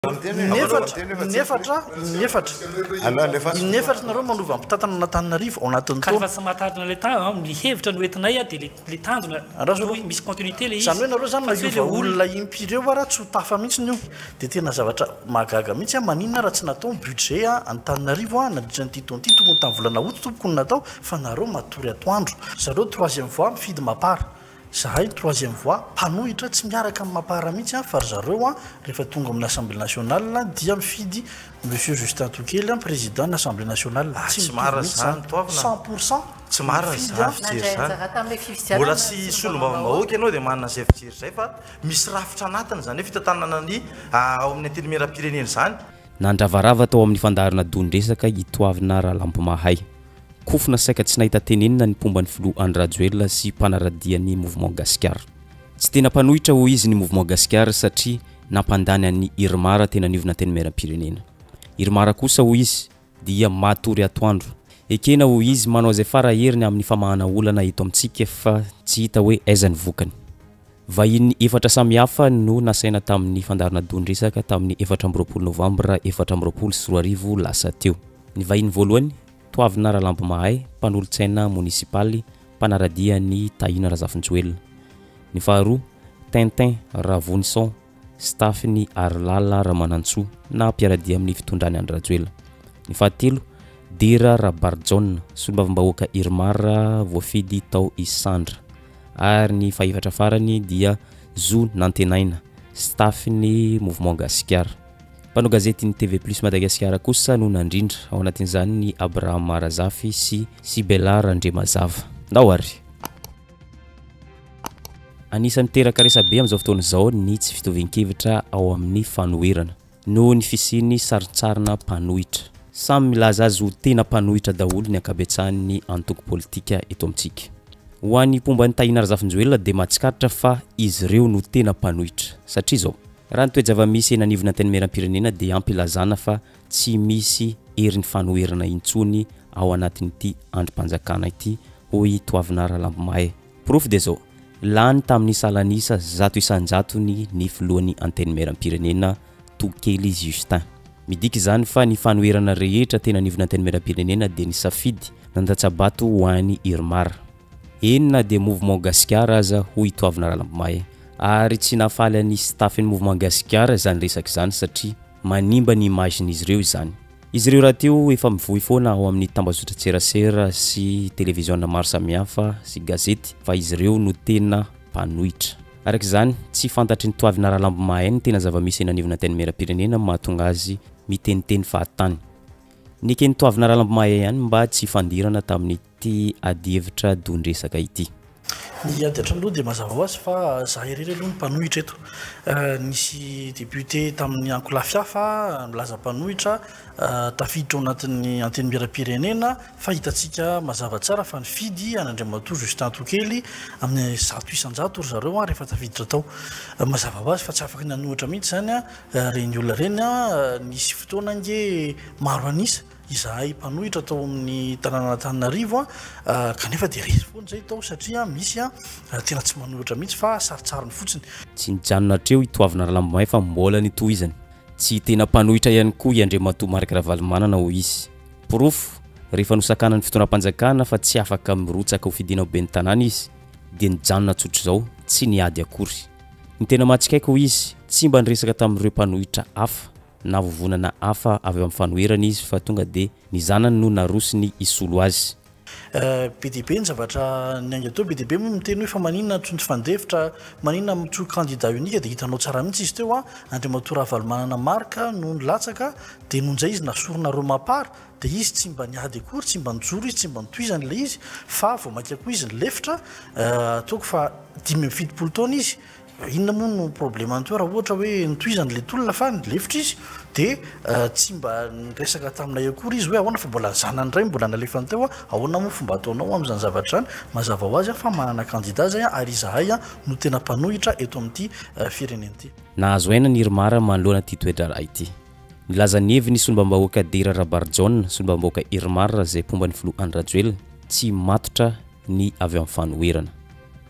Inefatra, inefatra, inefatra. Inefatra nareo manova mpitantana an'Antananarivo ao anatin'ny Ka taona. rehefa tsy mahatarina ilay tanjona, ny hevitra no entinay dia ilay ilay tanjona Andraso toy aloha. misy continuité ilay Izany izy hoe nareo izany fa tsy hoe na ilay hiova olona. olona impiry eo ara tsy ho tafa mihitsy io. Dia tena zavatra mahagaga mihitsy an, maninona raha tsy natao ny budget Antananarivo nandritra an'ity taona ity, tokony tamin'ny volana août tompoko no natao fa nareo matory atoandro. Zareo troisième voie mifidy mapar. Zahay troisième voie mpanohitra tsy miaraka amin'ny mapar mihitsy an, fa ry zareo an rehefa tonga amin'ny assemblée nationale dia mifidy monsieur Justin Tokely an président ny assemblée nationale, Ah, tsy tsy mitovy marina mihitsy izany zany, Toavina. 100% Tsy marina mifidy izany an. fijery Nandray izany. anjara tamin'ilay fifidianana Mbola tsy solombavambahoaka. solombavambahoaka ianao dia manana izay fijery izay fa misy rafitra anatiny izany hoe fitantanana ny ao amin'ny antenimierampirenena izany. Nandravarava tao amin'ny fandaharana Don-dresaka i Toavina Ralambomahay. Kofona saika tsy nahita tenenina ny mpomba ny filoha Andry Rajoelina sy mpanara-dia ny Mouvement Gasikara. Tsy tena mpanohitra hoy izy ny Mouvement Gasikara satria nampandany an'i Irmar teny anivon'ny Antenimierampirenena. Irmar kosa hoy izy dia matory atoandro. Ekena hoy izy manao izay fara heriny amin'ny famahana olana eto amintsika fa tsy hita hoe aiza ny vokany. Vahiny efatra samihafa no nasaina tamin'ny fandaharana Don-dresaka tamin'ny 24 novambra 2024 lasa teo. Ny vahiny voalohany, Toavina Ralambomahay, mpanolotsaina monisipaly, mpanara-dia an'i Tahina Razafinjoelina. Ny faharoa, Tintin Ravonison, staff-n'i Harilala Ramanantsoa na mpiara-dia amin'ny fitondran'i Andry Rajoelina. Ny fahatelo, Dera Rabarijaona, solombavambahoaka Irmar voafidy tao Isandra. Ary ny fahefatra farany dia Zo Nantenaina, staff-n'ny Mouvement Gasikara. Mpanao gazetin'ny TV Plus Madagasikara kosa no nandrindra, ao anatin'izany ny Abraham Razafy sy Sibella Randriamazava. Ndao ary! Anisan'ny miteraka resabe amin'izao fotoana izao ny tsy fitovian-kevitra ao amin'ny fanoherana, noho ny fisian'ny sarintsarina mpanohitra. Samy milaza azy ho tena mpanohitra daholo ny ankabetsahan'ny antoko politika eto amintsika. Ho an'ny mpomba an'i Tahina Razafinjoelina dia mahatsikaritra fa izy ireo no tena mpanohitra. Satria izao. Raha ny toe-java-misy eny anivon'ny Antenimierampirenena dia ampy ilazana fa tsy misy herin'ny fanoherana intsony ao anatin'ity andrim-panjakana ity, hoy i Toavina Ralambomahay. Porofo dia izao, lany tamin'ny salan'isa 100% ny filohan'ny Antenimierampirenena, Tokely Justin. Midika izany fa ny fanoherana rehetra teny anivon'ny Antenimierampirenena dia nisafidy nandatsa-bato ho an'i Irmar. Eny na dia Mouvement Gasikara aza hoy i Toavina Ralambomahay. Ary tsy nahafaly an'ny staff-n'ny Mouvement Gasikara izany resaka izany satria manimba ny image-n'izy ireo izany. Izy ireo rahateo efa mivoy foana ao amin'ny tambazotran-tserasera sy televiziona maro samihafa sy gazety fa izy ireo no tena mpanohitra. Araka izany, tsy fantatry ny Toavina Ralambomahay ny tena zava-misy eny anivon'ny Antenimierampirenena mahatonga azy miteniteny fahatany. Neken'i Toavina Ralambomahay ihany mba tsy hifandirana tamin'ity adihevitra don-dresaka ity. Ny ady hatrany aloha dia mazava ho azy fa za irery aloha no mpanohitra eto. Nisy député tamin'ny ankolafy hafa milaza mpanohitra tafiditra ao anatin'ny antenimierampirenena fa hitantsika mazava tsara fa nifidy an'Andriamatoa Justin Tokely amin'ny 100% ry zareo rehefa tafiditra tao. Mazava ho azy fa tsy afaka ny hanohitra mihitsy izany ireny olona ireny. Nisy fotoana ange maro an'isa Izahay mpanohitra tao amin'ny tanànan'Antananarivo kanefa dia resy foana izay tao satria misy tena tsy manohitra mihitsy fa sarintsariny fotsiny. Tsy nijanona hatreo i Toavina Ralambomahay fa mbola nitohizany. Tsy tena mpanohitra ihany koa i Andriamatoa Marc Ravalomanana hoy izy. Porofo, rehefa nosakanan'ny fitondram-panjakana fa tsy afaka mirotsaka ho fidiana ho ben'ny tanàna izy dia nijanona tsotr'izao, tsy niady akory. Ny tena mahatsikaiky hoy izy, tsy mba niresaka tamin'ireo mpanohitra hafa na vovonana hafa avy ao amin'ny fanoherana izy fa tonga dia ny zanany no narosiny hisolo azy. Be dia be ny zavatra niainga teo, be dia be moa miteny hoe fa maninona tsy nifandefitra, maninona mitsoa candidat unique dia hitanao tsara mihitsy izy teo an, Andriamatoa Ravalomanana Marc no nilatsaka dia nony izay izy nasorinareo Mapar dia izy tsy mba niady akory, tsy mba nijoro izy, tsy mba nitohizany ilay izy fa vao mainka koa izy nilefitra, ataoko fa 75 taona izy Inona moa no problemany teo raha ohatra hoe notohizany ilay tolona fa nilefitra izy dia tsy mba niresaka taminay akory izy hoe ahoana fa mbola ny zanany indray mbola nalefany teo ahoana moa fomba ataonao amin'izany zavatra izany? Mazava ho azy fa manana candidat izay ary izahay no tena mpanohitra eto amin'ity firenena ity. Nahazo aina ny IRMAR manoloana ity toe-draharaha ity. Nilaza ny heviny ny solombavambahoaka Dera Rabarijaona, solombavambahoaka IRMAR izay mpomba ny filoha Andry Rajoelina, tsy matotra ny avy amin'ny fanoherana.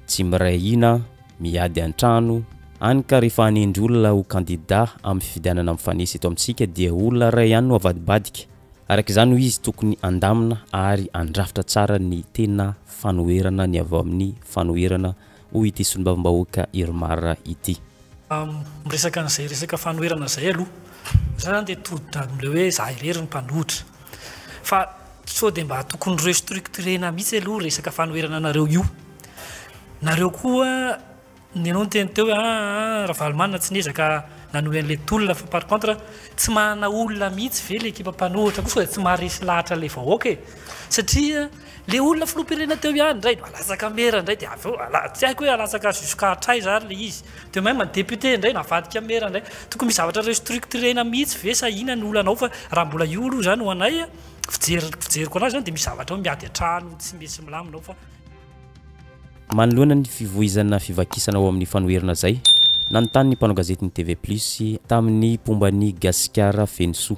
Tsy miray hina, miady an-trano, Hany ka rehefa hanendry olona ho kandida amin'ny fifidianana mifanesy eto amintsika dia olona iray ihany no avadibadika. Araka izany hoy izy tokony handamina ary handrafitra tsara ny tena fanoherana ny avy ao amin'ny fanoherana hoy ity solombavambahoaka Irmar ity. Miresaka an'izay resaka fanoherana izay aloha. Za zany dia tody amin'ilay hoe za irery no mpanohitra. Fa sao dia mba tokony restructurer-na mihitsy aloha resaka fanoherana anareo io. Nareo koa Ny anao niteny teo hoe aa Ravalomanana tsy niezaka nanohy an'ilay tolona fa par contre tsy manana olona mihitsy ve ilay ekipa mpanohitra koa sao dia tsy maharesy lahatra ilay vahoaka e! Satria ilay olona filoham-pirenena teo ihany indray no alatsaka mera indray dia avy eo ala- tsy haiko hoe alatsaka jusqu'à hatraiza ary ilay izy. De même ny député indray navadika mera indray. Tokony misy zavatra restructurer-na mihitsy ve sa inona ny olana ao fa raha mbola io aloha izany ho anay fijery fijeriko anazy izany dia misy zavatra ao miady an-trano tsy misy milamina ao fa. Manoloana ny fivoizana fivakisana ao amin'ny fanoherana izay, nanontany ny mpanao gazetin'ny TV Plus tamin'ny mpomba ny Gasikara Fenosoa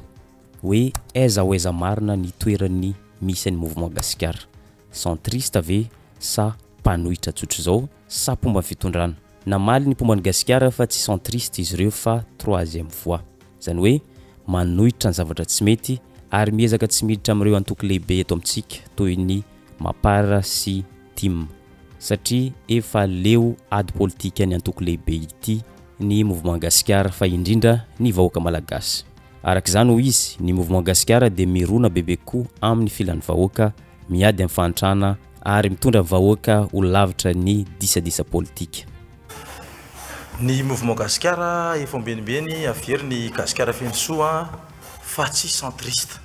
hoe aiza ho aiza marina ny toeran'ny misy an'ny Mouvement Gasikara? Centriste ve sa mpanohitra tsotr'izao sa mpomba ny fitondrana? Namaly ny mpomba ny Gasikara fa tsy centriste izy ireo fa troisième voie. Izany hoe manohitra ny zavatra tsy mety ary miezaka tsy miditra amin'ireo antoko lehibe eto amintsika toy ny Mapar sy tim satria efa leo ady politikan'ny antoko lehibe ity ny Mouvement Gasikara fa indrindra ny vahoaka malagasy. Araka izany hoy izy, ny Mouvement Gasikara dia mirona bebe kokoa amin'ny filan'ny vahoaka, miady amin'ny fahantrana ary mitondra ny vahoaka ho lavitra ny disadisa politika. Ny Mouvement Gasikara efa ombienimbeny averiny Gasikara feno soa fa tsy centriste.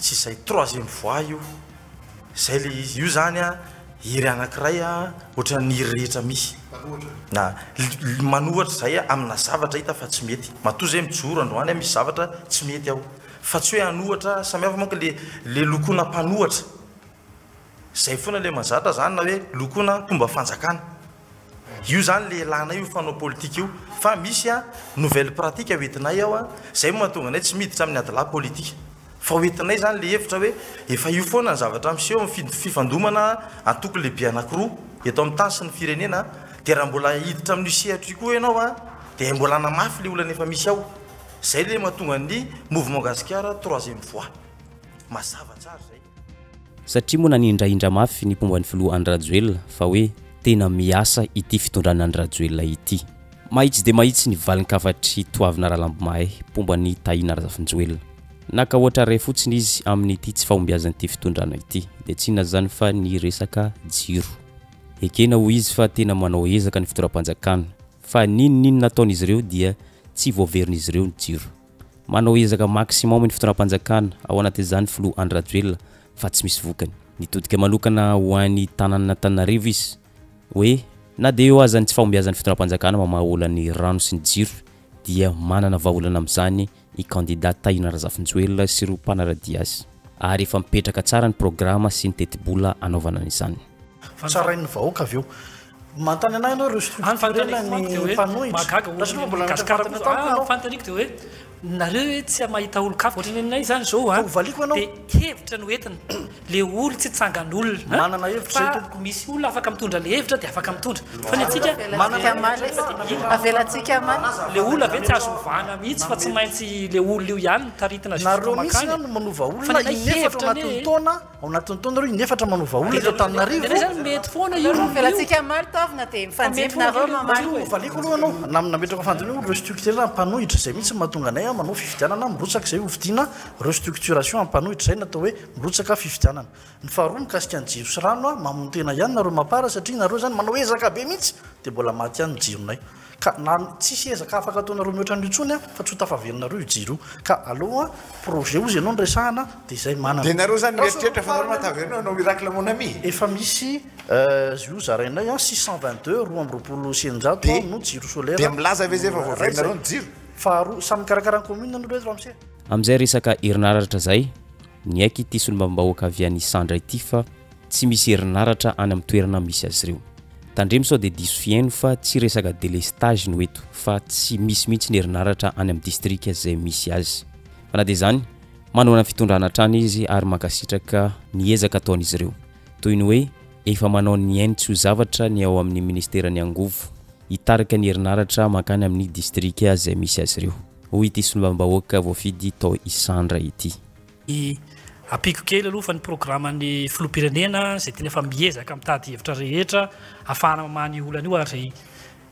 Tsy izay troisième voie io, izay le izy, io zany an hery anakiray an ohatran'ny hery rehetra misy, na manohatra izay amina zavatra hita fa tsy mety, matoa zay mijoro androany an misy zavatra tsy mety ao, fa tsy hoe hanohatra, samihafa manko le le lokoana mpanohatra, Zay foana le mazatra zany na hoe lokoina mpomba fanjakana. Io zany le ilanay io fanao politika io fa misy a nouvelle pratique ho entinay ao a, zay no mahatonga anay tsy miditra amin'ny adilahy politika. Fa ho entinay zany le hevitra hoe efa io foana ny zavatra miseho amin'ny fifandomana antoko lehibe anakiroa eto amin'ny tany sy ny firenena dia raha mbola hiditra amin'io sehatra io koa ianao a dia mbola hanamafy le olana efa misy ao. Zay le mahatonga ny mouvement gasikara troisième voie. Mazava tsara zay. Satria moa nanindrahindra mafy ny mpomba ny filoha Andry Rajoelina fa hoe tena miasa ity fitondrana Andry Rajoelina ity. Mahitsy dia mahitsy ny valin-kafatr'i Toavina Ralambomahay mpomba an'i Tahina Razafinjoelina. Naka ohatra iray fotsiny izy amin'ity tsy fahombiazan'ity fitondrana ity dia tsy inona izany fa ny resaka jiro. Ekena hoy izy fa tena manao ezaka ny fitondram-panjakana fa n'inon'inona ataon'izy ireo dia tsy voaverin'izy ireo ny jiro. Manao ezaka maximum ny fitondram-panjakana, ao anatin'izany filoha Andry Rajoelina, fa tsy misy vokany. Nitodika manokana ho an'ny tanànan'Antananarivo izy, hoe na dia eo aza ny tsy fahombiazan'ny fitondram-panjakana mamaha olan'ny rano sy ny jiro dia manana vahaolana amin'izany i kandida Tahina Razafinjoelina sy ireo mpanara-dia azy, ary efa mipetraka tsara ny programa sy ny tetibola hanaovana an'izany. Tsarain'ny vahoaka avy eo. Manontany anah ianao ireo structurena ny mpanohitra. Raha mbola nametraka fanontaniana tamiko ianao. Fanontaniako dia hoe nareo hoe tsy mahita olon-kafa ohatran'ny anay izany izao an. Fa hovaliako ianao. Dia hevitra no entina. Le olo tsy tsangan'olona. Manana hevitra izay tompoko. Fa misy olona afaka mitondra le hevitra dia afaka mitondra. Fa ny antsika. Manana hevitra. Avelantsika hamaly. Le olona ve tsy azo ovana mihitsy fa tsy maintsy le olona io ihany no taritina jusqu'au Nareo mihitsy makany. no manova Fa olona ny anay inefatra ao hevitra anatin'ny anie. taona. Ao anatin'ny taona ireo inefatra manova olona eto Antananarivo. Dia zany mety foana io olona io. Avelantsika hamaly Toavina dia mifanjemby nareo mamaly. Valiako aloha ianao, na nametraka fanontaniana hoe restructurer mpanohitra, izay mihitsy no mahatonga anay manao fifidianana mirotsaka izay hofidiana restructuration mpanohitra, izay no atao hoe mirotsaka fifidianana. Ny faharoa mikasika ny jiro sy rano, mamono tena ihany nareo mapar satria nareo izany manao ezaka be mihitsy dia mbola maty ihany ny jironay. Ka na tsisy ezaka afaka ataonareo mihoatra an'io intsony fa tsy ho tafavelonareo io jiro io. Ka aleo projet ozy ianao no resahana dia izay manana. Dia nareo zany mieritreritra fa nareo mahataverina hanao miracle mon ami? Efa misy io zarainay an, 622, 622 no jiro solaire. Dia milaza ve zay fa voaverinareo ny jiro? Faharoa, samy mikarakara ny commune aloha reto ramose. Amin'izay resaka herinaratra izay, niaiky ity solombavambahoaka avy any Isandra ity fa tsy misy herinaratra any amin'ny toerana misy azy ireo. Tandremo sao dia diso fihaino fa tsy resaka delestage no eto fa tsy misy mihitsy ny herinaratra any amin'ny distrika izay misy azy. Fa na dia izany, manohana ny fitondrana hatrany izy ary mankasitraka ny ezaka ataon'izy ireo. Toy ny hoe efa manao ny ainy tsy ho zavatra ny ao amin'ny ministeran'ny angovo. hitarika ny herinaratra mankany amin'ny distrika izay misy azy ireo, hoy ity solombavambahoaka voafidy tao Isandra ity. Ampiako kely aloha fa ny programan'ny filoham-pirenena izay tena efa miezaka mitady hevitra rehetra ahafahana mamaha an'io olana io ary izay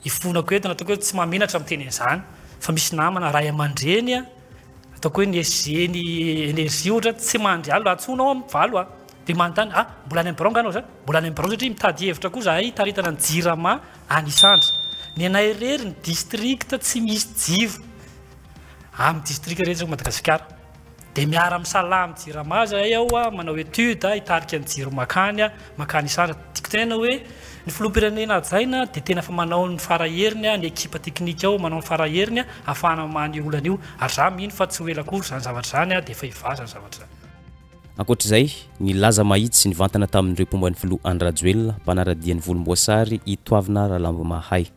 ifonako eto na ataoko hoe tsy mahamenatra miteny an'izany fa misy namana ray aman-dreny ataoko hoe ny SG ny énergie ohatra tsy mandry alina antsoina ao amin'ny valo a dia manontany ah mbola any amin'ny birao nga anao zany mbola any amin'ny birao satria mitady hevitra koa zahay hitaritana ny jirama any Isandra ny anay irery ny district tsy misy jiro amin'ny district rehetra eto Madagasikara Dia miara misalahy amin'ny jirama zahay ao manao étude hitarika ny jiro makany makany Isandra. Tiako tenenina hoe ny filoham-pirenena hajaina dia tena efa manao ny fara heriny ny ekipa teknika ao manao ny fara heriny ahafahana mamaha an'io olana io ary za mino fa tsy ho ela akory izany zavatra izany dia efa hivaha izany zavatra izany. Ankoatra izay, nilaza mahitsy sy nivantana tamin'ireo mpomba ny filoha Andry Rajoelina, mpanara-dia ny volomboasary i Toavina Ralambomahay.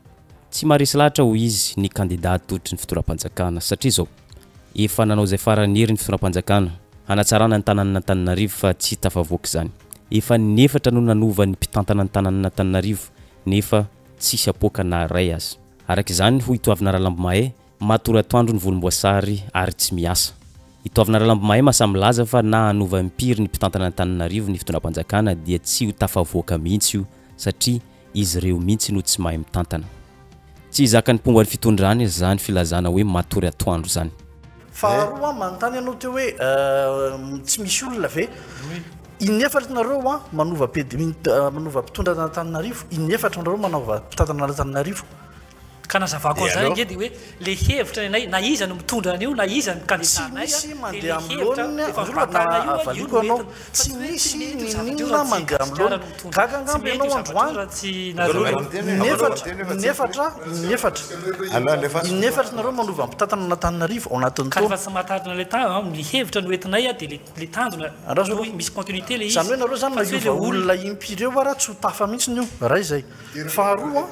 Tsy maharesy lahatra hoy izy ny kandida atolotry ny fitondram-panjakana satria izao, Efa nanao izay faran'ny hery ny fitondram-panjakana hanatsarana ny tanànan'Antananarivo fa tsy tafavoaka izany. Efa in'efatra no nanova ny mpitantana ny tanànan'Antananarivo nefa tsisy apoaka na iray aza. Araka izany, hoy Toavina Ralambomahay, matory atoandro ny volomboasary ary tsy miasa. I Toavina Ralambomahay mahasahy milaza fa na hanova impiry ny mpitantana an'Antananarivo ny fitondram-panjakana dia tsy ho tafavoaka mihitsy io satria izy ireo mihitsy no tsy mahay mitantana. Tsy zakan'ny mpomba ny fitondrana izany filazana hoe matory atoandro izany. Faharoa an, manontany ianao teo hoe tsy misy olona ve? In'efatra nareo an manova PD, manova mpitondra an'Antananarivo, in'efatra nareo manova mpitantana an'Antananarivo. Ka nazavako an'izany ange dia hoe le hevitra ny anay na iza no mitondra an'io na iza no candidat anay a, Tsy misy dia mandeha le amin'ny hevitra laoniny efa aloha na mibatana io a, io avaliko no anao. entina. Fa Tsy tsy hoe tsy misy mety io zavatra io n'inon'inona raha tsy mandeha amin'ny Gasikara laoniny. no mitondra. Gaga Tsy angamba mety io ianao zavatra io androany. raha tsy nareo no In'efatra, in'efatra, in'efatra. In'efatra nareo manova mpitantana an'Antananarivo ao anatin'ny Ka taona. rehefa tsy mahatarina ilay tanjona, ny hevitra no entinay a, dia le le tanjona Andraso aloha. toy misy continuité le izy. Izany hoe nareo izany Fa tsy hoe na le hiova olona. olona impiry eo ara tsy ho tafa mihitsy io. Iray izay. Faharoa,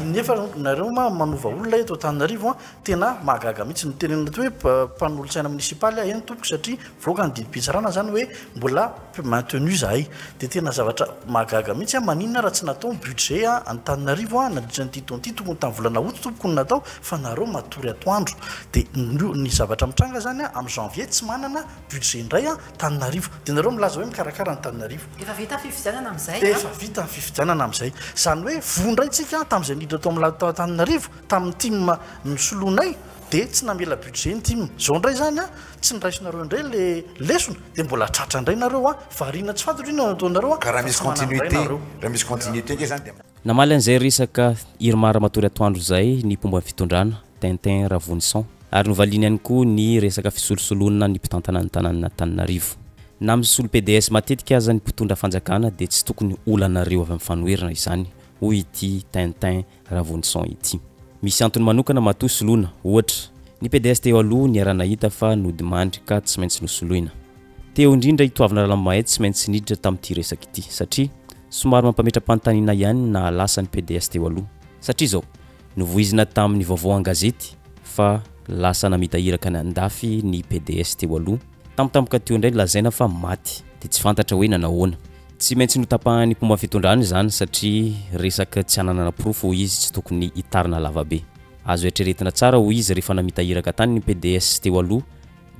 nefa nareo ma manova olona eto Antananarivo an, tena mahagaga mihitsy. Nitenenina teo hoe mpanolotsaina monisipaly aho, eny tompoko satria mivoaka ny didim-pitsarana zany hoe mbola maintenu zahay. Dia tena zavatra mahagaga mihitsy an, maninona raha tsy natao ny budget Antananarivo an nandritra an'ity taona ity, tokony tamin'ny volana août tompoko no natao fa nareo matory atoandro. Dia ny zavatra mitranga zany an, amin'ny janvier tsy manana budget indray an Antananarivo. Dia nareo milaza hoe mikarakara Antananarivo. Efa vita ny fifidianana amin'izay an! Efa vita ny fifidianana amin'izay. Izany hoe voa indray tsika tamin'izay niditra tao amin'ny tao Antananarivo, tamin'ny tim nosoloinay dia tsy namela budget ny tim. Izao indray izany an, tsy noraisinareo indray ilay lesona dia mbola tratra indray nareo an, variana tsy fantatro inona no ataonareo an, Ka raha fa misy tsy manana indray continuité, nareo. raha misy continuité ange izany dia. Namaly an'izay resaka Irmar matory atoandro izay ny mpomba ny fitondrana, Tintin Ravonison. Ary novaliany ihany koa ny resaka fisolosoloana ny mpitantana ny tanànan'Antananarivo. Na misolo pds matetika aza ny mpitondra fanjakana dia tsy tokony olanareo avy amin'ny fanoherana izany, hoy ity Tintin Ravonison ity. Misy antony manokana matoa soloina, ohatra, ny pds teo aloha niaraha-nahita fa nodimandry ka tsy maintsy nosoloina. Teo indrindra i Toavina Ralambomahay tsy maintsy niditra tamin'ity resaka ity satria somary mampametra-panontaniana ihany ny nahalasa ny pds teo aloha. Satria izao, novoizina tamin'ny vaovao an-gazety fa lasa namita iraka any an-dafy ny pds teo aloha, tampotampoka teo indray lazaina fa maty, dia tsy fantatra hoe nanahoana. Tsy maintsy notapahan'ny mpomba fitondrana izany satria resaka tsy ananana porofo hoy izy tsy tokony hitarina lavabe. Azo eritreretina tsara hoy izy rehefa namita iraka tany ny pds teo aloha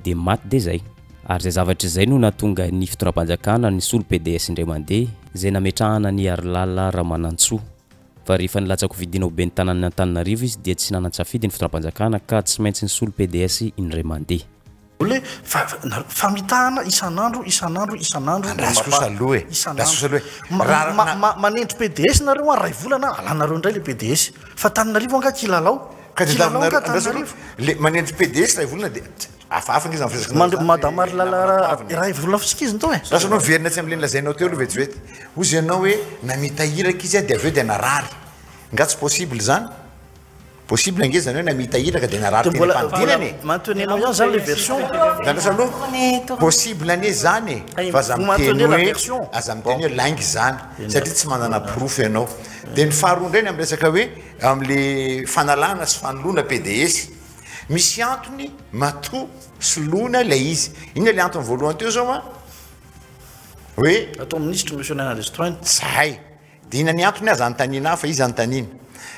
dia maty dia zay. Ary izay zavatra izay no nahatonga ny fitondram-panjakana nisolo pds indray mandeha izay nametrahana an'i Harilala Ramanantsoa. Fa rehefa nilatsa-kofidina ho ben'ny tanànan'i Antananarivo izy dia tsy nanan-tsafidy ny fitondram-panjakana ka tsy maintsy nisolo pds indray mandeha. Olona hoe famitahana isan'andro isan'andro isan'andro Andraso kosa aloha e! Andraso kosa aloha e! Raha Isan'andro. Manendry pds nareo an, ray volana alanareo indray le pds. Fa Antananarivo angaha kilalao? Ka dia Kilalao davinareo, angaha andraso aloha, Antananarivo? le manendry pds ray volana dia hafahafa ange izany firesaka izany. Madame Harilala iray volana fotsiny izy no tao e. Andraso aloha miverina atsy amin'ilay nolazainao teo aloha vetivety. Hozy ianao hoe namita iraka izy dia avy eo dia narary. Nga tsy possible izany? Possible ange izany hoe namita iraka dia narary Dia teny mbola am-panidinana e. maintenenao ihany izany ilay version. Andraso aloha, possible anie izany e, fa aza Vous miteny maintenez la hoe, version. aza miteny hoe lainga izany satria tsy manana porofo ianao. Dia ny faharoa indray ny amin'ny resaka hoe amin'le fanalana sy fanoloana pds, misy antony matoa soloina ilay izy. Inona ilay antony voalohany teo izao an? Hoe. Atao minisitry Monsieur Naina Lestoin. Zahay. Dia inona ny antony aza anontaniana ahy fa izy anontaniana.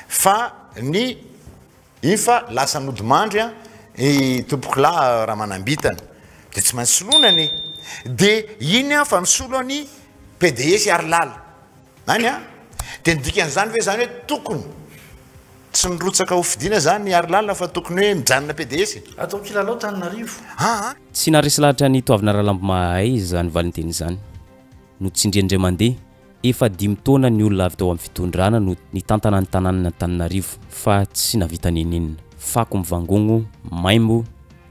Fa ny iny fa lasa nodimandry an i tompokolahy Ramanambitana de tsy maintsy soloina anie. De iny an fa nisolo an'i pds Harilala any an. De ny dikan'izany ve zany hoe tokony tsy nirotsaka ho fidiana zany i Harilala fa tokony hoe mijanona pds e? Atao kilalao Tananarivo. Aa. Tsy naharesy lahatra an'i Toavina Ralambomahay izany valinteny izany. Notsindrian-dray mandeha, efa dimy taona ny olona avy tao amin'ny fitondrana no nitantana ny tanànan'Antananarivo fa tsy nahavita n'inon'inona. Fako mivangongo, maimbo,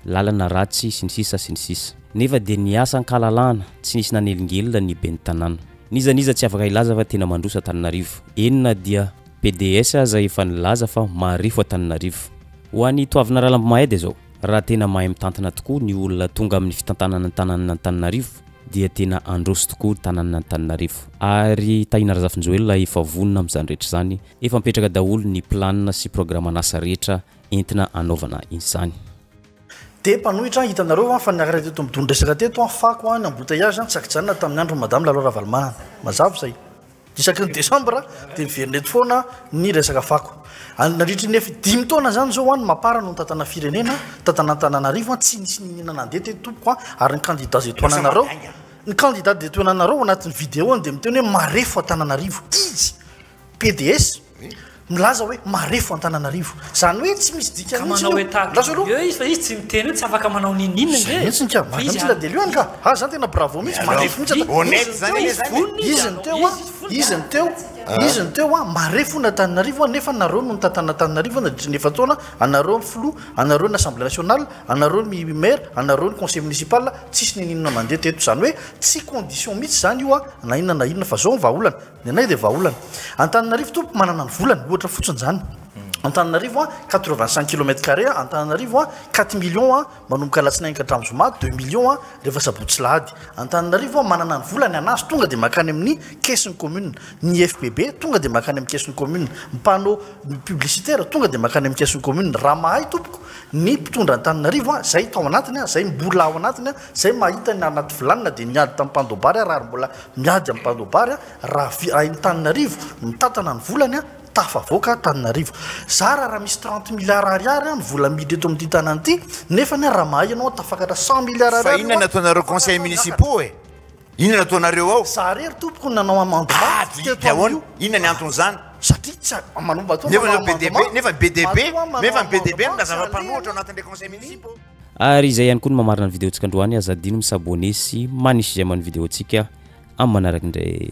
lalana ratsy, sy ny sisa sy ny sisa. Nefa dia niasa an-kalalahana, tsy nisy nanelingelina ny ben'ny tanàna. N'iza n'iza tsy afaka hilaza fa tena mandroso Antananarivo. Eny na dia pds aza efa nilaza fa marefo Antananarivo. Ho an'i Toavina Ralambomahay dia izao, raha tena mahay mitantana tokoa ny olona tonga amin'ny fitantanana ny tanànan'Antananarivo, dia tena handroso tokoa ny tanànan'Antananarivo. Ary Tahina Razafinjoelina efa vonona amin'izany rehetra izany, efa mipetraka daholo ny planina sy programan'asa rehetra entina hanaovana izany. Dia mpanohitra an, hitanareo an fa niakatra teto amin'ny don-dresaka teto an, fako an, ny embouteillage an, tsy ankijanona tamin'ny andron'i Madame Lalao Ravalomanana. Mazava izay. Isaky ny desambra dia miverina eto foana ny resaka fako. Any nandritry ny efa dimy taona izany izao an, ny Mapar no nitantana firenena, nitantana Antananarivo an, tsy nisy niniana nandeha teto tompoko an, ary ny candidat izay tohananareo, ny candidat izay tohananareo ao anatin'ny video-ny dia miteny hoe marefo Antananarivo. Izy, pds, milaza hoe marefo Antananarivo. Izany hoe tsy misy dikany Ka mihitsy manao io. état Andraso de aloha. lieu izy fa izy tsy miteny hoe tsy afaka manao n'inon'inona Zay ange. mihitsy ka, Fa marina izy mihitsy la delieu ka. Ah zany tena bravo mihitsy, marefo mihitsy ata. Honnête zany anie zany e. Izy ny teo a, izy ny teo, izy ny teo a, marefo hono Antananarivo a, nefa nareo no nitantana Antananarivo nandritry ny efa-taona, anareo ny filoha, anareo ny assemblée nationale, anareo ny maire, anareo ny conseil municipal, tsisy n'inon'inona mandeha teto. Zany hoe tsy condition mihitsy zany io a, na inona na inona fa zao ny vahaolana. Ny anay dia vahaolana. Antananarivo tompoko manana ny volany, ohatra fotsiny izany. Antananarivo a, 85 kilomètre carré, Antananarivo a, 4 millions a, manomboka alatsinainy ka hatramin'ny zoma, 2 millions a, rehefa sabotsy sy lahady. Antananarivo a, manana ny volany anazy tonga dia mankany amin'ny caisse-n'ny commune. Ny FPB tonga dia mankany amin'ny caisse-n'ny commune. Ny panneau publicitaire tonga dia mankany amin'ny caisse-n'ny commune. Raha mahay tompoko ny mpitondra Antananarivo a, zay tao anatiny a, zay mbola ao anatiny a, zay mahita ny anaty vilany na dia niady tamin'ny mpandobary ary ary mbola Miady amin'ny mpanao-bary raha vi Antananarivo mitantana ny volany a, tafavoaka Antananarivo. Zara raha misy 30 milliards ariary ny vola miditra eto amin'ity tanàna ity, nefa anie raha mahay ianao tafakatra 100 milliards Fa ariary inona no ataonareo conseil municipaux e? Inona no ataonareo ao? Za rery tompoko no nanao Ah, amendement dia teto dia ahoana? amin'io. Inona ny anton'izany? Satria tsy a- manomboka atoa Nefa manao be dia be, amendement, nefa be dia be, matoa manao nefa be dia be amendement, milaza tsy fa mpanohitra alehany. ao anatin'ilay conseil municipaux. Ary izay ihany koa no mamarana ny video-ntsika androany, aza adino mi-s'abonner sy manisy j'aime ny video-ntsika amin'ny manaraka indray.